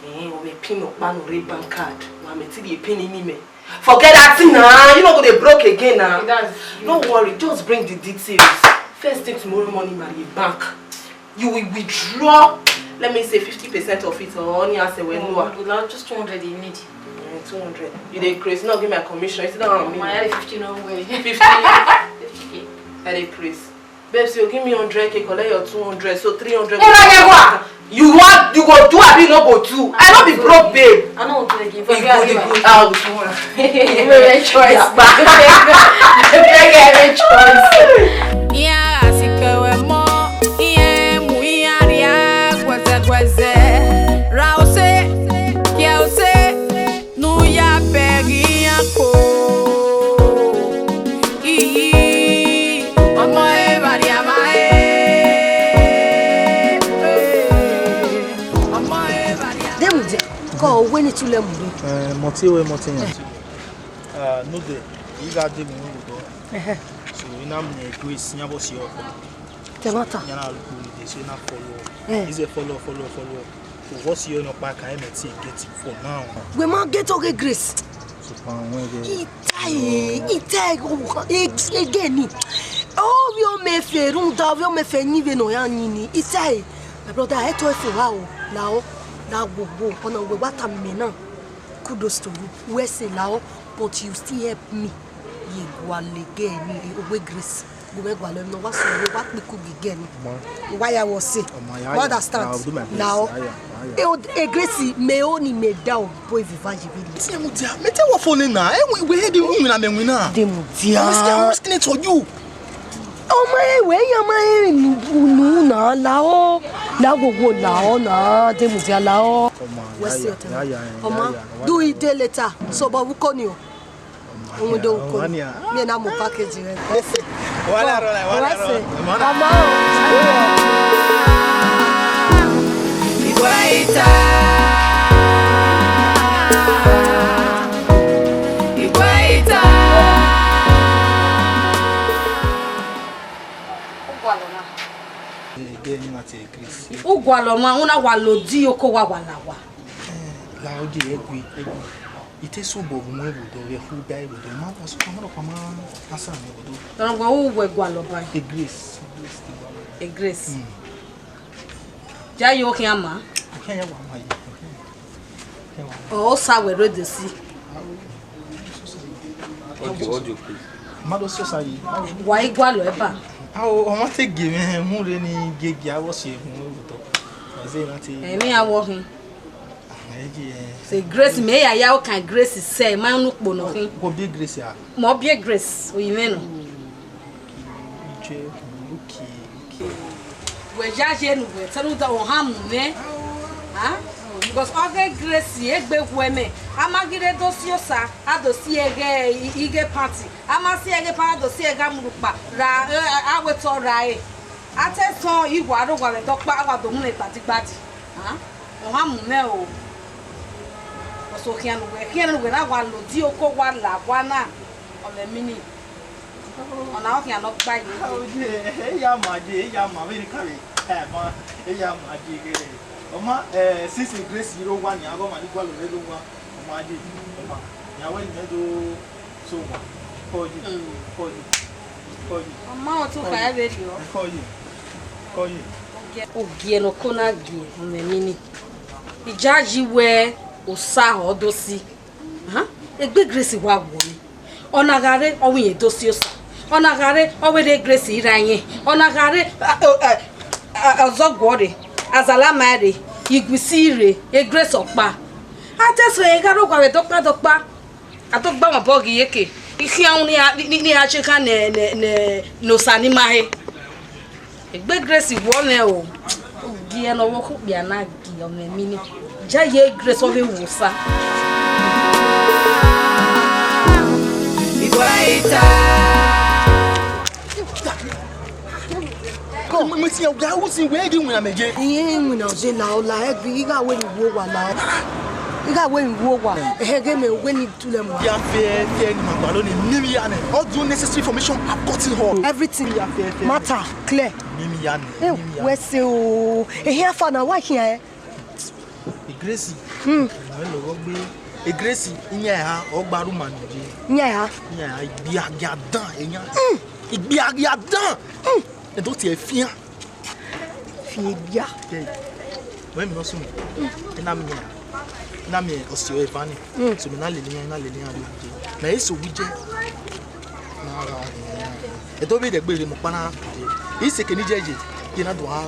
Eh, on the pin up on the bank card. Wa mẹ ti rhie pin in me. Forget that thing now. You no go dey broke again now. That's you. No worry, just bring the details. First thing tomorrow morning, marry a bank. You will withdraw, let me say, fifty percent of it, or only as a well. No, no, no, just two hundred you need. Eh, two hundred. You dey craze, no give my commission. You see that one? My fifty no way. Fifty? Fifty K. I dey craze. Babes, you give me hundred K, collect your two hundred, so three hundred. Hey, my nigga! You want, you go do, abi no go do? I no be broke, babe. I no want to again. Forget about it. Good, good. Ah, good one. You make a choice. Yeah. You make a choice. Iran gha sikẹ ruẹ mọ, iran mu iran rhia guẹzẹguẹzẹ. Ra ose, kie ose, ne u ya bẹghe iran kpo. Ii, ọmọ evba rhia ma e. Ọmọ evba rhia. Demudia, kọ wẹ ne tu lẹ mu re. Eh, mọti wẹ mọti yan. Ah, no dey. I gha de mu odọ. Ẹhẹ. So, I na miẹn Grace, iran vbe ọ si ọkpa. Te ẹmwata. Iran na rhie ukpo ni de, so I na follow. Eh. I say follow, follow, follow. Ovbi ọ si ọkpa ka ẹmwẹ tie gate for now. Wẹ ma gate ọghe Grace. So, pa wọn ghe. I tae, I tae, e, e ghe ni. Ovbi ọ mẹ fe rhunmwuda, ovbi ọ mẹ fe yin vbene ọ ya yin ni. I tae, my brother, ẹ tọ ẹ fo wa o, la o, la wo wo, ọna wẹ wa tama mẹ na. Kudos to you. Wẹ sẹ la o, but you still help me. Ye gualọ ghe ni, ogbe Grace. Gu mwẹ gualọ emwi ne ọ wa sẹ, wa kpe iku ghi ghe ni. Ma. Wa ya wọ sẹ. Ọma ya, you ya. Understand? I'll do my best. Now, ya, ya, ya. E o, e Grace, mẹ o ni mẹ da o, boy, viva ye viri. Demudia, mẹ te wọ fo nena, e wi, we head iwinna mẹ winna. Demudia. I'm risking, I'm risking it for you. Ọma e wẹ ya ma e nu, nu na la o. La wo wo la o na, Demudia la o. Ọma, wẹ ya, sẹ ya, ọtẹ ya, ya, ọma, ya, ya, do ya, it day later. So, but we call you. Uwinna do uko. Mẹ na mu package rẹ. Wa la rọ la, wa la rọ. Ọmọ. Igwe ita. Igwe ita. Ugwalọ ma. Ugwalọ ma, una wa lodi oko wa wa la wa. Eh, la oge ẹgui, ẹgui. I te sẹ obọ vbe uwẹ vbe odọ, vbe ẹkhu ba ẹre vbe odọ. Ma vbe sẹ ọkpa, ma rhọkpa ma asa mwẹ vbe odọ. Tọrọ wẹ u wẹ gualọ ba. E Grace, e Grace te gualọ. E Grace. Mm. Ja yo khian ma. Okhian ya wa ma ye. Okhian ya wa ma. O sa wẹ rode si. Audio, audio, please. Ma do so sa ye. Wa i gualọ eba. A o, ọ ma te gie mwẹ, mu rre ni gie gie avọ si ehun vbe odọ. Ọ zẹ ma te. Emwi awọ hin. Ẹ, ẹ. Sẹ Grace, mẹ ya ya okan Grace sẹ, ma nu kpo nọ khin. Wo bi Grace a? Mọ bi Grace, oyi mwẹ nọ. Ije, lucky, lucky. Wẹ ya ye ne uwẹ, te ne u da ohan mu mwẹ. Ah? Because ọ ghe Grace egbe wẹ mẹ, a ma ghi rre do si osa, a do si ẹghẹ ighe panti, a ma si ẹghẹ panti, a do si ẹghẹ amurhukpa, ra, eh, a wẹ tọ ra ẹre. A te sọn igho aro wa vbe dọkpa, a wa do mu ne gbadigbadi. Ah? Ohan mu mwẹ o. Ọsọ khian ne uwẹ, khian ne uwẹ na wa lodi oko wa la wa na, ọ mwẹ emini. Ọna ọ khian ne ọ gba ye. Oye, eya ma je, eya ma vbene ka vbe ta ẹmwẹ, eya ma je ghe. Ọ ma, eh, since Grace rre owa nia, aghọmwa ni gualọ rre owa, ọ ma je, ọ ma, ya wẹ ne imẹ do so owa. Kọ ye, kọ ye, kọ ye. Ọ ma ọtẹn kha ẹ vberriọ. Kọ ye, kọ ye. Ogie ne oko na gie, ọ mwẹ emini. I ya yi wẹ osa ọ do si. Ahan, egbe Grace wa wọ ni. Ọna gha rre, ọ wẹ irẹn do si osa. Ọna gha rre, ọ wẹ rre Grace ra irẹn. Ọna gha rre, a, a, a, ọzọguọ rre, azalama rre, iguisi rre, e Grace ọkpa. A te sẹ gha rre owa vbe dọkpa dọkpa. A do gba mwẹ obọ ghi yeke. I khian ni a, ni, ni, ni a che kha ne, ne, ne, ne osa ni ma he. Egbe Grace wọ mwẹ o. Gie ne ọ vbe okhuo okpia na gie, ọ mwẹ emini. Ja ye Grace ọ vbe wo osa. Iweta. Come, we see you guys, we see where you win, I'm again. Iye iwinna ọje la, ọ la ẹgbẹ, igha wẹ ni wo wa la. Igha wẹ ni wo wa. Ehe, ghe mẹ, wẹ ni tulẹ mu. Ya fẹ, fẹ ni ma gbalo ni, ni mi ya nẹ. All the necessary information I've gotten all. Everything. Ya fẹ, fẹ. Matter clear. Ni mi ya nẹ, Eh, ni mi ya. Wẹ sẹ o. Ehe, afa na, wa khian ẹ? E Grace. Hmm. Ẹ lọ gbe. E Grace, iyan ha, ọ gba ru ma ni je. Iyan ha. Iyan ha, igbiagia dan, eyan. Hmm. Igbiagia dan. Hmm. Ẹ do tie fian. Fi ebia. Ke, wẹ mi nọ sunu. Ena mi, ena mi ọsi eva ni. Mm. So mi na lele iran, na lele iran rre. Mẹ eso wi je. Na ra. Edo bi de gbe re mo pa na. Ise ke ni je je. Ye na do a.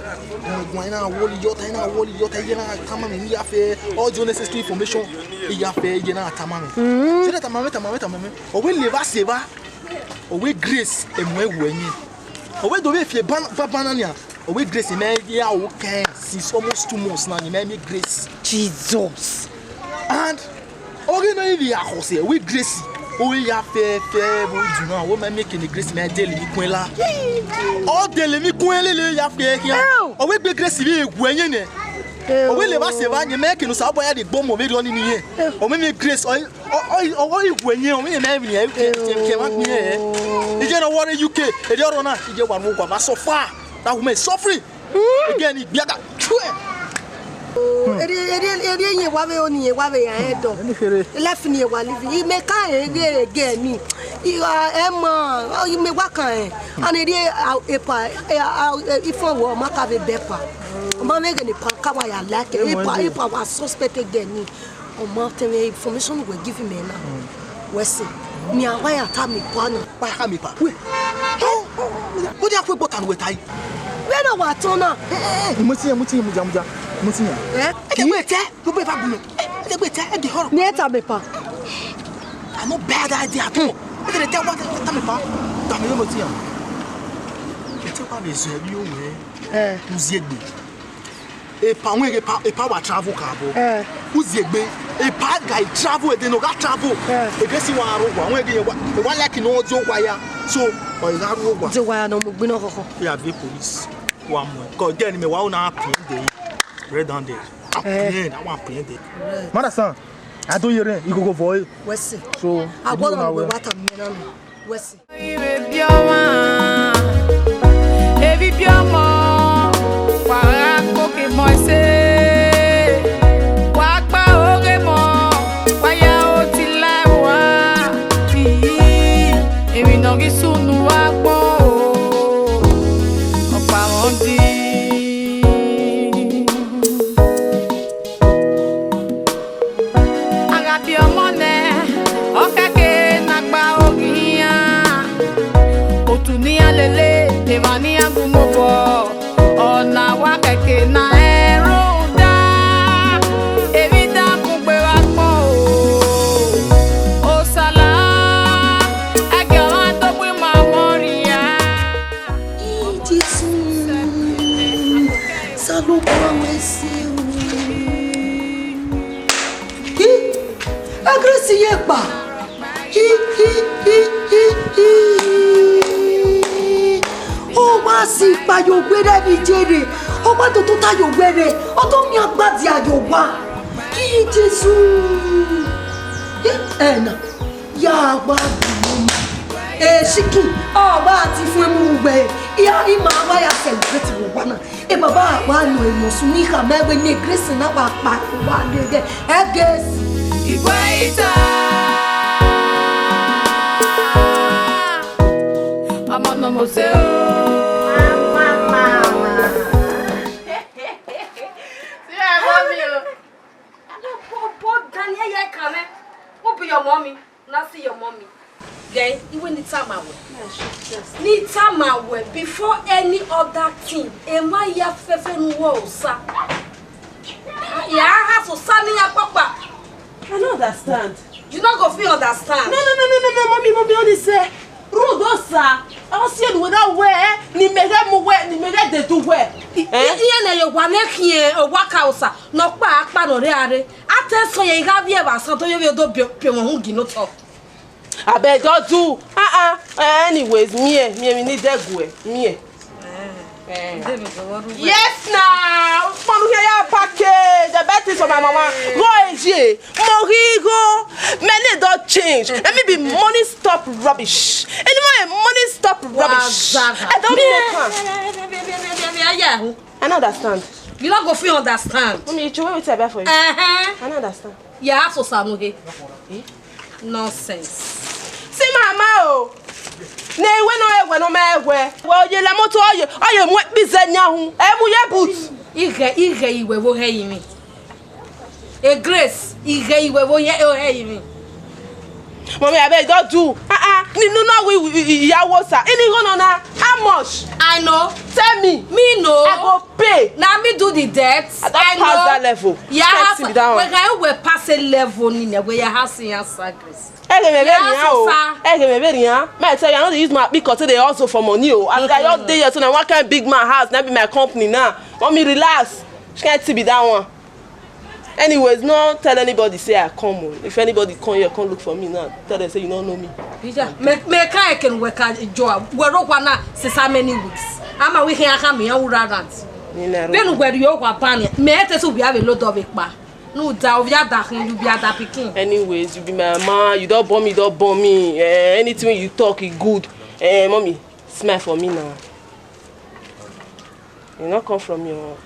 Mo gua na wo li yota, na wo li yota, ye na tama mi ni ya fẹ all the necessary information. Ye na tama mi. Mm. Se na tama mi, tama mi, tama mi. O we leva seva. O we Grace, e mu ewu ẹyin. O we do vbe fi eba, ba, banana nia. O we Grace mẹ ya o kẹ since almost two months now, ni mẹ mi Grace. Jesus. And ọ ghi nọ ivbi akhọsẹ, o we Grace. O we ya fẹ, fẹ, bo ju na, o mẹ mi kene Grace mẹ dele mi kuen la. Ọ dele mi kuen lele ya fẹ khian. Ew. O we gbe Grace vbe ewu ẹyin nẹ. Ew. O we leva seva, ni mẹ kene Osanobua ya de gbe ọmọ vbe rriọ ni ni yẹn. Ew. O mẹ mi Grace, ọ Ọ, ọ, ọ, ọ, iwẹ yẹn, ọ, yẹn na emwi ni ẹ, kẹ, kẹ, kẹ, ma gbẹn ẹ. Iye na wọrẹ U K, eri ọrọ na, iye wa mu wa ma suffer. That woman is suffering. Again, he better. Eri, eri, eri, eri, iye wa vbe oni, iye wa vbe ya ẹ dọ. Ẹni kere. Life ni iye wa live. I mẹ ka ẹ ghe, ghe ni. I, a, ẹ ma, ọ, i mẹ wa kan ẹ. And eri, a, epa, ẹ, a, ẹ, ifo wo, ma ka vbe bẹ pa. Ma mẹ ghe ni pa, ka wa ya like. Epa, epa wa suspect again ni. Ọ ma tẹ mwẹ information wẹ give mẹ na. Wẹ sẹ, ne a wa ya tama epa na. Wa ya tama epa? Wẹ. Ọ, ọ, ọ, ọ dia khuegbe ọta ne uwẹ ta yi? Vbene ọ wa tọn na. Eh, eh, eh. Mu ti yan, mu ti yan, mu ja, mu ja. Mu ti yan. Eh? Ẹ dẹ gbe tẹ, yo be va gun. Ẹ dẹ gbe tẹ, ẹ dẹ họrọ. Ne ẹ tama epa. I no bad idea at all. Ẹ dẹ tẹ wa tama epa. Tama yo mu ti yan. Ẹ tẹ wa vbe zẹ bi o wẹ. Eh. Uziegbe. Epa wẹ ghe epa, epa wa travel ka bọ. Eh. Uziegbe, epa ga travel, ede ne ọ gha travel. Eh. Ebe si wa aro wa, wẹ ghe wa, wa like no di owa ya. So, ọ gha ru owa. Di owa ya nọ mu gbinọ khọkhọ. Ya be police. Wa mu. Ko de ni me wa una pin de. Red handed. Eh. Pin, I want pin de. Mother son, I do yere, you go go for it. Wẹ sẹ. So, I want to go wa ta mi na mi. Wẹ sẹ. Ivbi biẹ ọmwa, evbi biẹ ọmọ, wa gha kpokẹ emọ ẹse, wa gba oghe emọ, wa ya otila ẹvbo a, ii, emwi ne ọ ghi sunu wa gbọn o, ọkpa mwẹ ọdii. A gha biẹ ọmọ nẹ, ọ khẹke ne a gba oghe iran. Otu Kristi ye kpa. Hi, hi, hi, hi, hi. Ọ wa si kpa ye owẹ rẹ vbe iye rre, ọ wa do tota ye owẹ rre, ọ do miẹn agbadia ye owa. Hi, Jesu. Hi, ẹna. Ya wa gbe. E chicken, ọ wa ti fun emu ugbe. Ya ima wa ya celebrate vbe owa na. E baba wa nọ emọ sunu, I khama wẹ ne Grace na wa kpa wa gẹgẹ. Ẹ Grace. Igwe ita. Ọmọ nọ mose o. See my mommy o. Obo, obo, Daniel, ye come. Who be your mommy? Na see your mommy. Gẹ, iwe ni tama wẹ. Ni tama wẹ before any other thing. Emwa ya fẹfẹ nu wẹ Osa. Ya ha so sa ni ya kpakpa. I don't understand. You no go fit understand. No, no, no, no, no, no, mommy, mommy, only say, Ruth Osa, ọ si enu wẹ na wẹ, ni mẹ ghẹ mu wẹ, ni mẹ ghẹ de du wẹ. I, Eh? I, iye ne yo wa ne khian, o wa ka Osa, nọ kpa akpa nọ re are. A te sọ ye gha viẹ vbe asan do yo vbe do pio, pio wọn hu gin otọ. Abeg, don't do. Ah, ah. Eh, anyways, me, me, me need that go, eh. Me. Eh. Yes, now. Mom, here your package. I bet it's for my mama. Go, A J. Mo ghi gho, many don change. And me be money stop rubbish. Anymore money stop rubbish. Wazaga. I don't make am. I don't understand. You no go fit understand. Mommy, you throw wetin I buy for you. Uh-huh. I don't understand. Yeah, so Samuhe. Eh? Nonsense. See mama o. Ne iwe nọ ẹwẹ nọ ma ẹwẹ. Wẹ oye la moto oye, oye mu ekpize nia hu. E mu ye boot. Ighe, ighe iwe vbo hẹ yi mi. E Grace, ighe iwe vbo ye o hẹ yi mi. Mommy, abeg, don't do. Ah, ah. Ni nu na wi, wi, wi, ya wo sa. Ini go no na. How much? I know. Tell me. Me know. I go pay. Na me do the debt. I don I pass know. That level. Yeah, Person be that one. When I will pass a level, ni ne we ya has in answer Grace. Ege me very Yeah, yan o. So far. Ege me very yan. Me tell you, I no dey use my pick up to dey hustle for money o. As I Mm-hmm. just dey here, so na one kind big man house, na be my company now. Mommy, relax. She can't be that one. Anyways, no tell anybody say I come o. If anybody come here, come look for me now, tell them say you no know me. Ija, me, me ka eken we ka Joa. We ro kwa na since how many weeks? Ama we can come here around. Ni na ro. Then we ro kwa ban. Me te so we have a load of ekpa. No da, ovia da hin, you be ada pikin. Anyways, you be my mama, you don born me, you don born me. Eh, anything you talk, e good. Eh, mommy, smile for me now. You no come from your heart.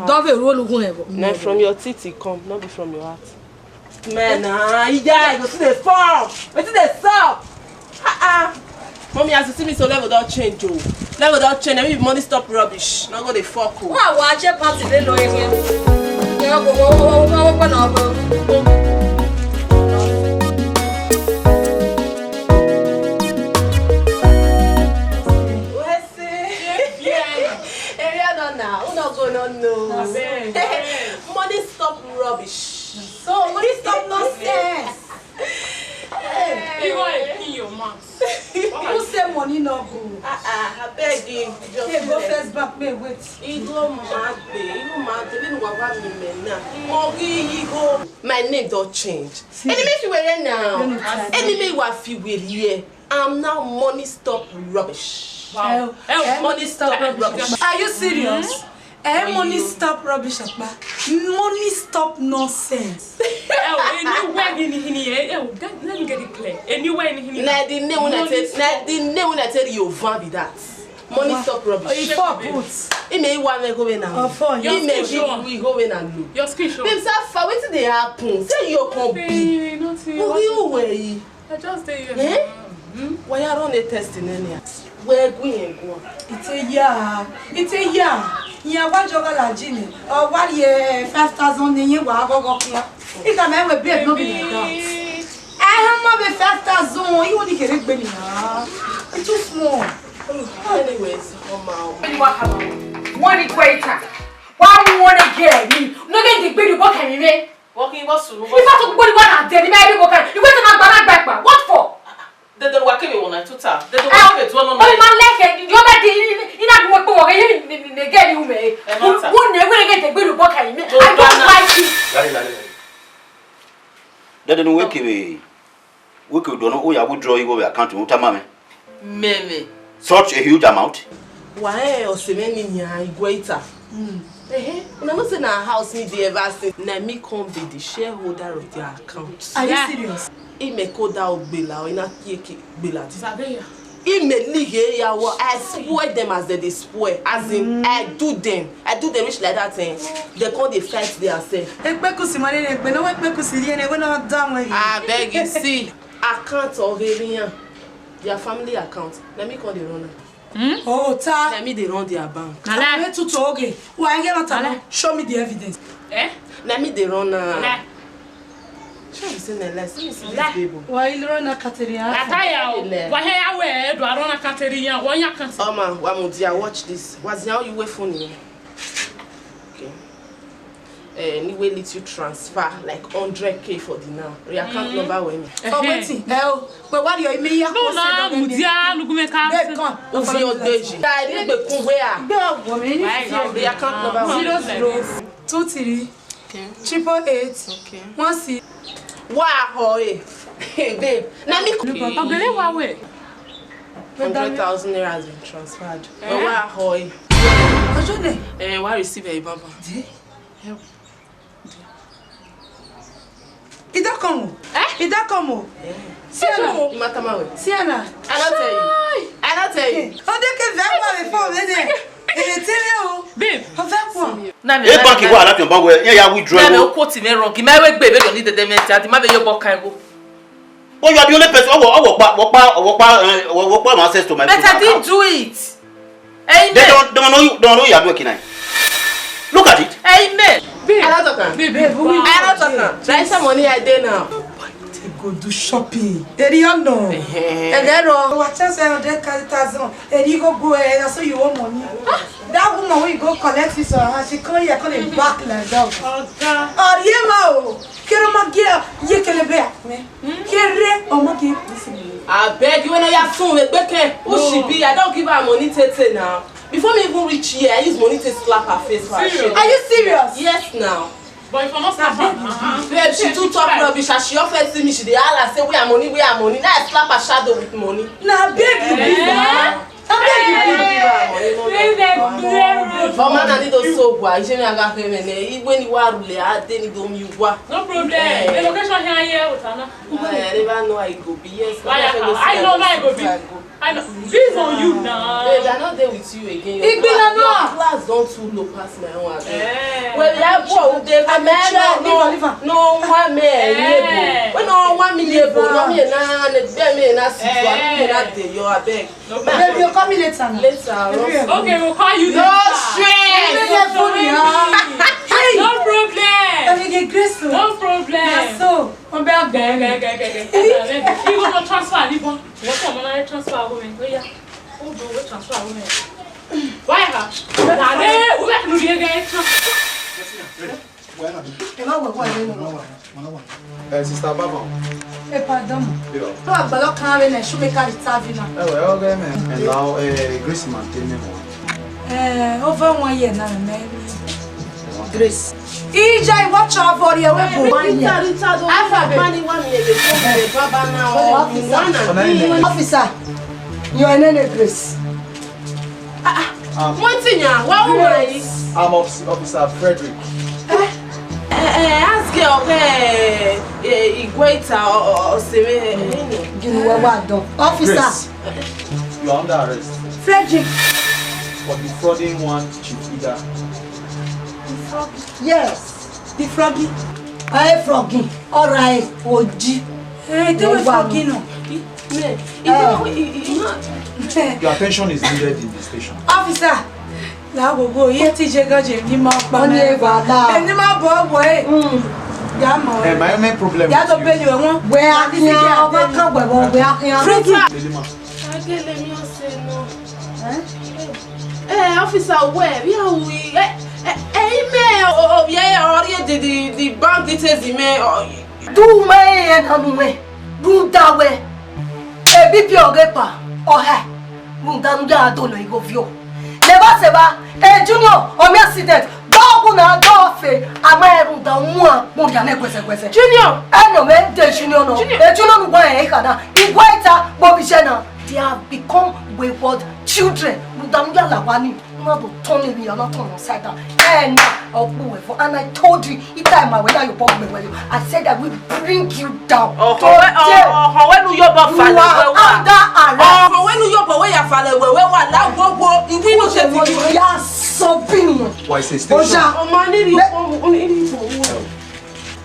Dove ru olugun evo. Na from your teeth e come, not be from your heart. Man, ah, you guys, wetin dey form? Wetin dey sup? Ah, ah. Mommy, as you see me so, level don change o. Level don change. Maybe money stop rubbish. No go dey fuck o. Wa wa che party le lo ehe. Ye wo wo wo wo wo wo na bo. Area no na, who no go no no. Abeg, abeg. Money stop rubbish. So money stop nonsense. Hey. You want to pee your mouth. Who say money no go? Ah ah, abeg you. Hey, go first back, me wait. He go mad, babe. He go mad. He go mad. He go. My name don change. Enemy fi were now. Enemy wa fi were here. I'm now money stop rubbish. Wow. Eh, money stop rubbish. Are you serious? Eh, money stop rubbish, apa. Money stop nonsense. Eh, oh, any way, any, any, eh, eh, oh, get, let me get it clear. Any way, any, any. Na the name when I tell, na the name when I tell you, van be that. Money stop rubbish. Oh, you fuck put. He may want me go now. Oh, fuck. He may give me go and look. Your skin show. Babe, so far, wetin dey happen? Say you come be. Nothing, nothing. Who you were? I just dey here. Eh? Why you run a test in any? Where go and go? It's a year. It's a year. Ìyẹn wá jọba làjì ni. Ọ wá rí ẹ five thousand ni yín wá gọ́gọ́ kíá. Ìgbà mẹ́wàá babe no be like that. Ẹ hàn mọ́ bẹ five thousand. Ìwọ ni kèrè gbé nìyà. It's too small. Anyways, ọmọ àwọn. Wọ́n ní kọ́ ìta. Wọ́n á mú wọn lè jẹ ẹ̀mí. Ló lè dìgbé ní bọ́kẹ̀ mi mẹ́. Wọ́n kì í wọ́n sùn. Ìfẹ́ tó gbogbo ni wọ́n náà dé ní báyìí bí bọ́kẹ̀. Ìwé tó máa gba alágbàgbà. What for? Dede wa kebe wona tuta. Dede wa kebe tuwa no. Omi ma leke, yo be di ina gbe po wo ye ni ni ge ni ume. Wo ne we ge de gbe lu boka yi mi. I don't like it. Lale, lale, lale. Dede ne uwẹ kevbe, uwẹ kevbe do nọ, u ya withdraw igho vbe account mwẹ, u tama mwẹ. Mẹmẹ. Such a huge amount. Wa rẹn ọse mwẹ ni nian Iguaita. Ehe, una know say na house me dey ever since. Na me come be the shareholder of their account. Are you serious? Imẹ koda ogbela, ọ, I na kiekie gbela. Imẹ lighe ya wọ, I spoil them as they dey spoil. As in, I do them. I do them reach like that, eh? They come dey fight their self. Ekpekusi ma rere egbe, no ekpekusi rere egbe na da wọn yi. Abeg, you see, account of Irian, their family account. Na me come dey run am. Hmm? Oh, ta. Na me dey run their bank. Na lie. Ame tutu oge. Wa ege na ta. Na lie. Show me the evidence. Eh? Na me dey run am. Na lie. Show me say na lie. See me see this babe. Wa ilu run na Kateria. Na ta ya o. Wa he ya we do run na Kateria. Wa ya kan. Oh man, wa mu dia, watch this. Wa zia you wait for me. Okay. Eh, anyway, let you transfer like hundred K for the now. Your account number when? For wetin? Eh, o, pe wa ri o, imi ya. No, na mudia lugume ka. Babe, come. Ovi odeji. Ta ni gbe kun we a. Gbe ọgwọ mi ni. The account number when? Zero zero two three triple eight one six. Wa ho e. Babe, na me. Ogele wa we. Hundred thousand naira has been transferred. Eh? Wa ho e. Ojo ne? Eh, wa receive e baba. Idakomo. Eh? Idakomo. Sienna. Imatamawe. Sienna. I don't tell you. I don't tell you. Odeke vẹ wa before we dey. Ere tere o. Babe. Ọvẹ kua. Na me. E bank wa la pion bank we, ya withdraw. Na me o quote me wrong. Ma we gbe be do ni dede me ti, adi ma be yo bo kan go. But you are the only person. Owo, owo pa, owo pa, owo pa, eh, owo, owo pa my access to my account. But I didn't do it. Amen. They don't, they don't know you, they don't know you are working now. Look at it. Amen. Babe. I don't talk am. Babe, babe, we I don't talk am. That is the money I dey now. They go do shopping. Eri ọnọ. Ehe. Ẹgẹ rọ. Wa chance ẹ hundred thousand. Eri go go ẹ, na so you owe money. That woman wey go collect his or her, she come here, come dey back like dog. Oga. Ọrịa ma o. Kere ọmọ gie ye kelebe a. Kere ọmọ gie. Abeg, you wanna ya fun we gbeke. Who she be? I don't give her money tete now. Before me even reach here, I use money to slap her face for her shame. Are you serious? Yes now. But if I'm not slap her, uh-uh. Babe, she too talk rubbish. As she often see me, she dey holla say, "Where money? Where money?" Now I slap her shadow with money. Na beg you be na. Na beg you be. Ọmọ na need to so gua. Ije mi aga khe me ne. Iwe ni wa rule, a de ni do mi wa. No problem. The location here, here, Otana. I never know how it go be. Yes, I know how it go be. I know. This on you now. Babe, I no dey with you again. Your class, your class don too low pass my own, abeg. Eh. Well, yeah, boy, we dey. I mean, no, no, leave am, leave am. No one me yebo. We no one me yebo. No me na, ne be me na sit. Me na dey yo, abeg. No problem. Babe, you call me later now. Later. Okay, we'll call you later. No stress. No problem. No problem. That's so. Wọ́n bẹ àgbẹ̀ rẹ̀. Ìwọ lọ transfer níbọn. Wọ́n kọ̀ mọ́ láyé transfer owó mi. Ó yá. Ó do owó transfer owó mi. Why ha? Dàdé, wọ́n bẹ kìlú di ẹgẹ transfer. Ẹ má wẹ̀ wọ̀ ẹ̀ lẹ́nu. Eh, Sister Baba. Ẹ pardon. Yo. Tó àgbàlọ́ kan rẹ̀ náà, shoemaker di tábì náà. Ẹ wẹ̀, ọgẹ́ mẹ́. Ẹ la, eh, Grace man tẹ́ mẹ́wàá. Eh, over one year now, man. Grace. Ija, I watch her for the way for one year. Rita, Rita, don't Alphabet. Money one year, they come to the baba now. Officer. One and three. Officer, your name is Grace. Ah, ah. Um, wetin ya? Wa wo wa yi? I'm Officer, Officer Frederick. Eh, eh, eh, ask girl, eh, eh, Iguaita or, or, or Seme, eh, eh, no. Gini we wa do? Officer. Grace, you are under arrest. Frederick. For defrauding one Chief Ida. Yes. The froggy. Hey, froggy. All right, Oji. Hey, do we froggy no? Me, you know, you, you know. Your attention is needed in the station. Officer, la go go. Ye ti je ga je ni ma pa. Oni e ba la. Ni ma bo bo e. Mm. Ya mo. Eh, my main problem. Ya to pay you won. We are here. Wa ka gbe bo. We are here. Froggy. Agele mi o se no. Eh? Eh, officer, where? Where are we? Eh, eh, eh, ime, oh, oh, yeah, yeah, oh, yeah, the, the, the bank details, ime, oh. Du me, eh, na mu me. Du da we. E bi pi oge pa. Oh, hey. Mu da, mu da, do no, igo vio. Never say ba. Eh, Junior, o mi accident. Do gu na, do fe. Ama e mu da. Ọmọ akpọ ya nẹ guẹzẹguẹzẹ. Junior. Ẹnọ mẹ de Junior nọ. Junior. E Junior nu wa ẹn ikha na. Igua ita gbobishẹ na. They have become wayward children. Rhunmwuda ne u ya la owa ni, u na do tọn emwi ya, u na tọn nọ side down. Ẹna, ọ kpu wẹ vọ. And I told you, ita ma wẹ na yobọ gbe wẹ yo. I said I will bring you down. Ọhọ wẹ, today. Ọhọ wẹ ne u yobọ falẹ wẹ wa. You are under arrest. Ọhọ wẹ ne u yobọ wẹ ya falẹ wẹ wẹ wa la wowo. Iwi no se ti. Ya sọ binu. Why say station? Oja. Ọmọ ni ri, ni ri.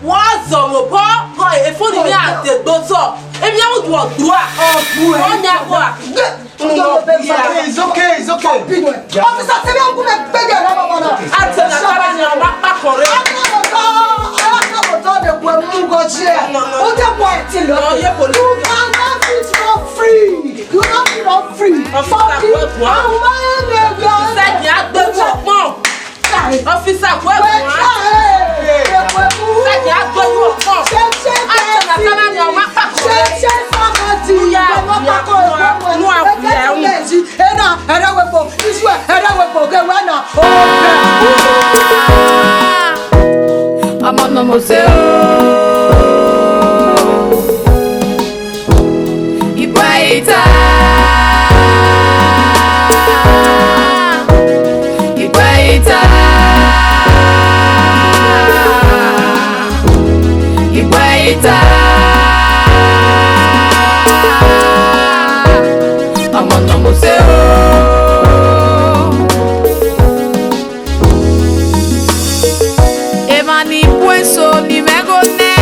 Wa zọ vbe obọ, gọ efoni mẹ a degbe otọ. Emwi a mudu ọdua. Ọdua. Ọnya wa. It's okay, it's okay. Ọfisa, sẹmi ọgụ mẹ gbẹdẹ na mama na. A te na tara ni ọma kpakọ rre. Aka mọtọ, aka mọtọ de kue mu gọ jẹ. No, no. O de kue ti lọ. No, ye police. You cannot fit run free. You cannot fit run free. Ọfisa, kue kue. Ọfisa, ya gbe kue kpọn. Ọfisa, wẹ wẹ. Sẹtin a gbe ru ọkpọ. A tẹ na tana ni ọmọ akpako. Ena, ẹrẹ wẹ kpo, isu ẹrẹ wẹ kpo, gẹ wẹ na. Ọmọ nọ mose o. Igwe ita, igwe ita, igwe ita. Ọmọ nọ mose o. Emwa ni bu eso ni mwẹ gho nẹ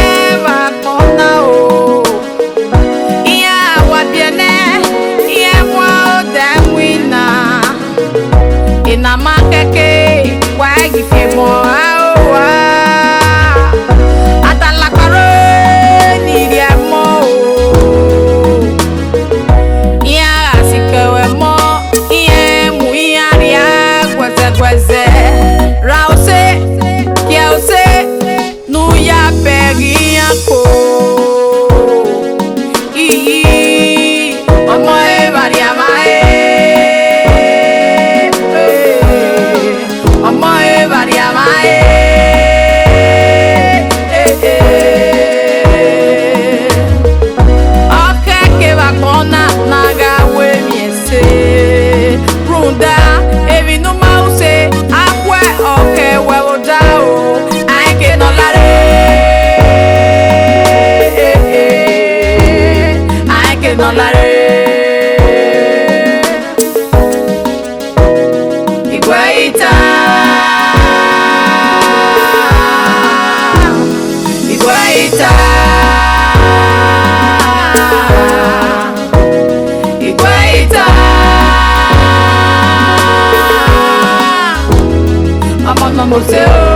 vbe agbọn na o. Iran wa biẹ nẹ, iran wa odẹ winna. Ena ma kẹke, wa ghi fi emọ ra ro owa. Atalakparo ni rhie ẹmọ o. Iran gha sikẹ ruẹ ẹmọ, iran mu iran rhia guẹzẹguẹzẹ. Ra ose, kie ose, ne u ya bẹghe iran kpo. Iyi, ọmọ evba rhia mwa e. Ọmọ evba rhia mwa e. Ọ khẹke vbe agbọn na, ne a gha ru emwi ẹse. Rhunmwuda emwi ne u ma ru se, a khuẹ ọkhẹ wẹ vbe odaro, a i ke nọ lare, a i ke nọ lare. Igwe ita, igwe ita, igwe ita. Ọmọ nọ mose o.